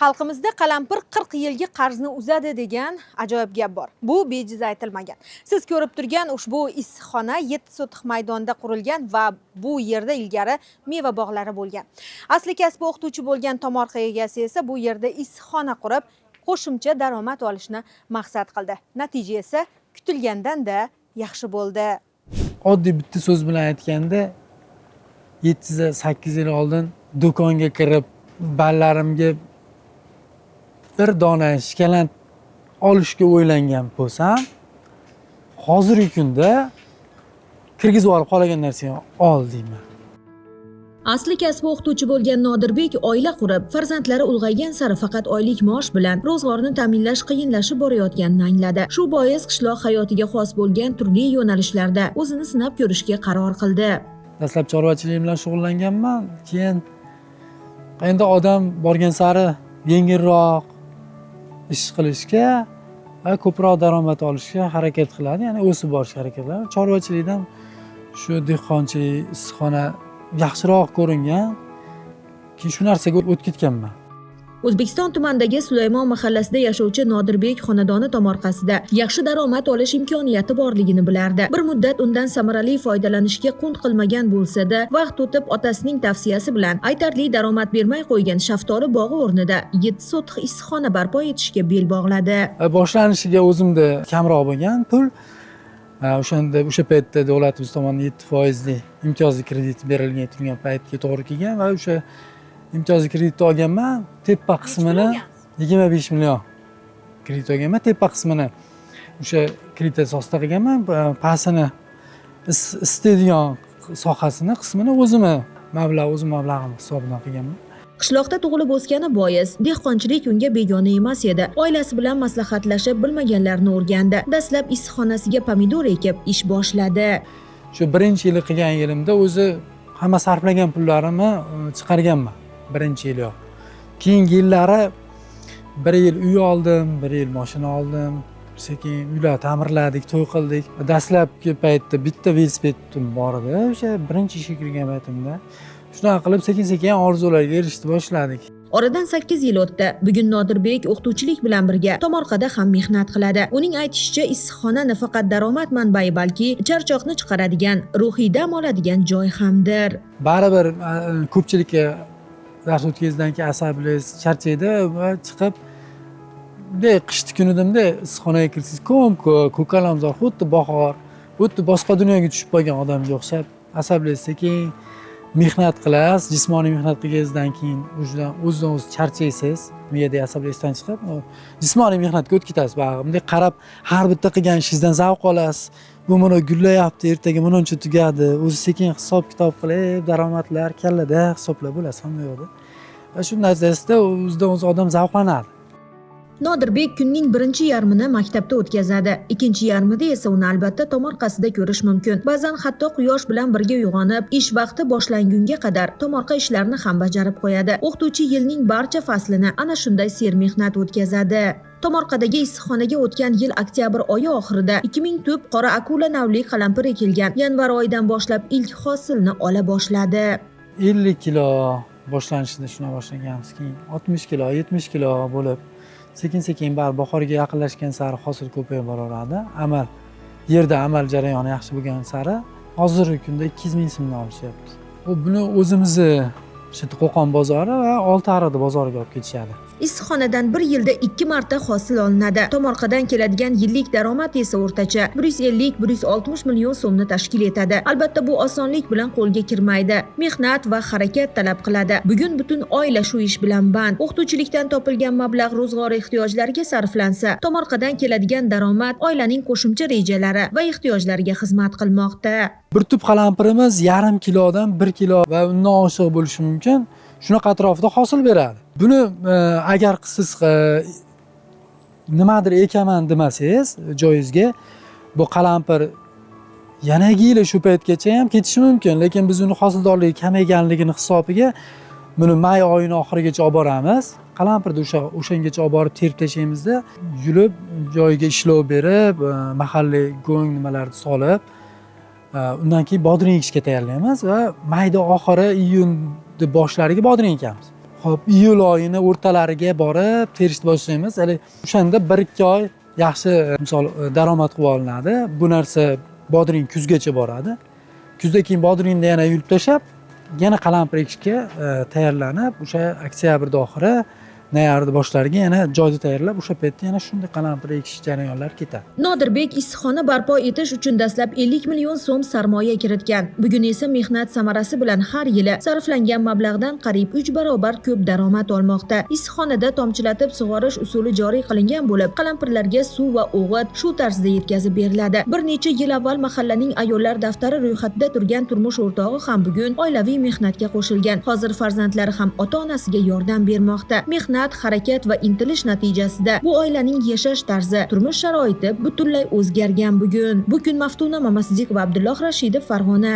Xalqimizda "Qalampir 40 yilgi qarzni uzadi" degan ajoyib gap bor. Bu bejiz aytilmagan. Siz ko'rib turgan ushbu issiqxona 7 sotix maydonda qurilgan va bu yerda ilgari meva bog'lari bo'lgan. Asli kasbi o'qituvchi bo'lgan tomorqa egasi esa bu yerda issiqxona qurib, qo'shimcha daromad olishni maqsad qildi. Natija esa kutilgandan-da yaxshi bo'ldi. Oddiy bitta so'z bilan aytganda, 7-8 yil oldin do'konga kirib, ballarimga bir dona shokolad olishga o'ylangan bo'lsam, hozirgi kunda kirgizib olib, "Xohlagan narsangni ol", deyman. Asli kasbi o'qituvchi bo'lgan Nodirbek oila qurib, farzandlari ulg'aygan sari faqat oylik maosh bilan ro'zg'orni ta'minlash qiyinlashib borayotganini angladi. Shu bois qishloq hayotiga xos bo'lgan turli yo'nalishlarda o'zini sinab ko'rishga qaror qildi. Dastlab chorvachilik bilan shug'ullanganman. Keyin endi odam borgan sari yengilroq ish qilishga va ko'proq daromad olishga harakat qiladi, ya'ni o'sib borishga harakat qiladi. Chorvachilikdan shu dehqonchilik, issiqxona yaxshiroq ko'ringan, keyin shu narsaga o'tib ketganman. O'zbekiston tumanidagi Sulaymon mahallasida yashovchi Nodirbek xonadoni tomorqasida yaxshi daromad olish imkoniyati borligini bilardi. Bir muddat undan samarali foydalanishga qunt qilmagan bo'lsa-da, vaqt o'tib otasining tavsiyasi bilan aytarli daromad bermay qo'ygan shaftoli bog'i o'rnida 7 sotix issiqxona barpo etishga bel bog'ladi. Va boshlanishiga o'zimda kamroq bo'lgan pul. O'shanda, o'sha paytda davlatimiz tomonidan 7 foizli imtiyozli kredit berilgan turgan paytga to'g'ri kelgan va o'sha imtiyozli kreditni olganman. Tepa qismini, 25 million kredit olganman, tepa qismini o'sha kredit asosida qilganman, pastini, isitadigan sohasini qismini o'zimni mablag', o'zim mablag'im hisobidan qilganman. Qishloqda tug'ilib o'sgani bois dehqonchilik unga begona emas edi. Oilasi bilan maslahatlashib, bilmaganlarini o'rgandi. Dastlab issiqxonasiga pomidor ekib ish boshladi. Shu birinchi yili qilgan yilimda o'zi hamma sarflagan pullarimni chiqarganman birinchi yiliyoq. Keyingi yillari bir yil uy oldim, bir yil moshina oldim, sekin uylar ta'mirladik, to'y qildik. Dastlabki paytda bitta velosipedim bor edi, o'sha birinchi ishga kirgan paytimda. Shunaqa qilib, sekin sekin orzularga erishishni boshladik. Oradan 8 yil o'tdi. Bugun Nodirbek o'qituvchilik bilan birga tomorqada ham mehnat qiladi. Uning aytishicha, issiqxona nafaqat daromad manbai, balki charchoqni chiqaradigan, ruhiy dam oladigan joy hamdir. Baribir ko'pchilikka dars o'tkazgandan keyin asabingiz charchaydi va chiqib bunday qishni kunida bunday issiqxonaga kirsangiz, ko'm ko'k ko'kalamzor, xuddi bahor, xuddi boshqa dunyoga tushib qolgan odamga o'xshab asabingiz sekin. Mehnat qilasiz, jismoniy mehnat qilganingizdan keyin o'zidan o'zidan o'zi charchaysiz, miyadagi asablar esdan chiqib, u jismoniy mehnatga o'tib ketasiz. Baribir bunday qarab, har bitta qilgan ishingizdan zavq olasiz. Bu mana gullayapti, ertaga bununcha tugadi, o'zi sekin hisob kitob qilib, daromadlar kallada hisoblab bo'lasiz hamma yoqda va shu natijasida o'zidan o'zi odam zavqlanadi. Nodirbek kunning birinchi yarmini maktabda o'tkazadi. Ikkinchi yarmida esa uni albatta tomorqasida ko'rish mumkin. Ba'zan hatto quyosh bilan birga uyg'onib, ish vaqti boshlangunga qadar tomorqa ishlarini ham bajarib qo'yadi. O'qituvchi yilning barcha faslini ana shunday sermehnat o'tkazadi. Tomorqadagi issiqxonaga o'tgan yil oktyabr oyi oxirida 2000 tup qora akula navli qalampir ekilgan. Yanvar oyidan boshlab ilk hosilni ola boshladi. 50 kilo boshlanishida shundan boshlaganmiz, keyin 60 kilo, 70 kilo bo'lib, sekin sekin bari bahorga yaqinlashgan sari hosil ko'payib boraveradi. Amal yerda amal jarayoni yaxshi bo'lgan sari hozirgi kunda 200 ming so'mdan olishyapti. U buni o'zimizni o'sha Qo'qon bozori va Oltiariqni bozoriga olib ketishadi. Issiqxonadan bir yilda ikki marta hosil olinadi. Tomorqadan keladigan yillik daromad esa o'rtacha 150-160 million so'mni tashkil etadi. Albatta, bu osonlik bilan qo'lga kirmaydi. Mehnat va harakat talab qiladi. Bugun butun oila shu ish bilan band. O'qituvchilikdan topilgan mablag' ro'zg'or ehtiyojlariga sarflansa, tomorqadan keladigan daromad oilaning qo'shimcha rejalari va ehtiyojlariga xizmat qilmoqda. Bir tup qalampirimiz yarim kilodan 1 kilo va undan oshiq bo'lishi mumkin, shunaqa atrofida hosil beradi. Buni agar siz nimadir ekaman demasangiz joyingizga, bu qalampir yanagi yili shu paytgacha ham ketishi mumkin, lekin biz uni hosildorligi kamayganligini hisobiga buni may oyini oxirigacha olib boramiz. Qalampirni o'sha o'shangacha olib borib, terib tashlaymizda, yulib, joyiga ishlov berib, mahalliy go'ng nimalarni solib, undan keyin bodring ekishga tayyorlaymiz va mayda oxiri, iyunni boshlariga bodring ekamiz. Hop, iyul oyini o'rtalariga borib terishni boshlaymiz. Hali o'shanda 1-2 oy yaxshi misol daromad qilib olinadi. Bu narsa bodring kuzgacha boradi. Kuzda keyin bodringni yana yulib tashlab, yana qalampir ekishga tayyorlanib, o'sha oktyabrda oxiri, noyabrda boshlariga yana joyni tayyorlab, o'sha paytda yana shunday qalampir ekish jarayonlari ketadi. Nodirbek issiqxona barpo etish uchun dastlab 50 million so'm sarmoya kiritgan. Bugun esa mehnat samarasi bilan har yili sarflangan mablag'dan qariyb 3 barobar ko'p daromad olmoqda. Issiqxonada tomchilatib sug'orish usuli joriy qilingan bo'lib, qalampirlarga suv va o'g'it shu tarzda yetkazib beriladi. Bir necha yil avval mahallaning ayollar daftari ro'yxatida turgan turmush o'rtog'i ham bugun oilaviy mehnatga qo'shilgan. Hozir farzandlari ham ota-onasiga yordam bermoqda. Mehnat, harakat va intilish natijasida bu oilaning yashash tarzi, turmush sharoiti butunlay o'zgargan bugun. Bu kun Maftuna Mamasidiqova, Abdulloh Rashidov, Farg'ona.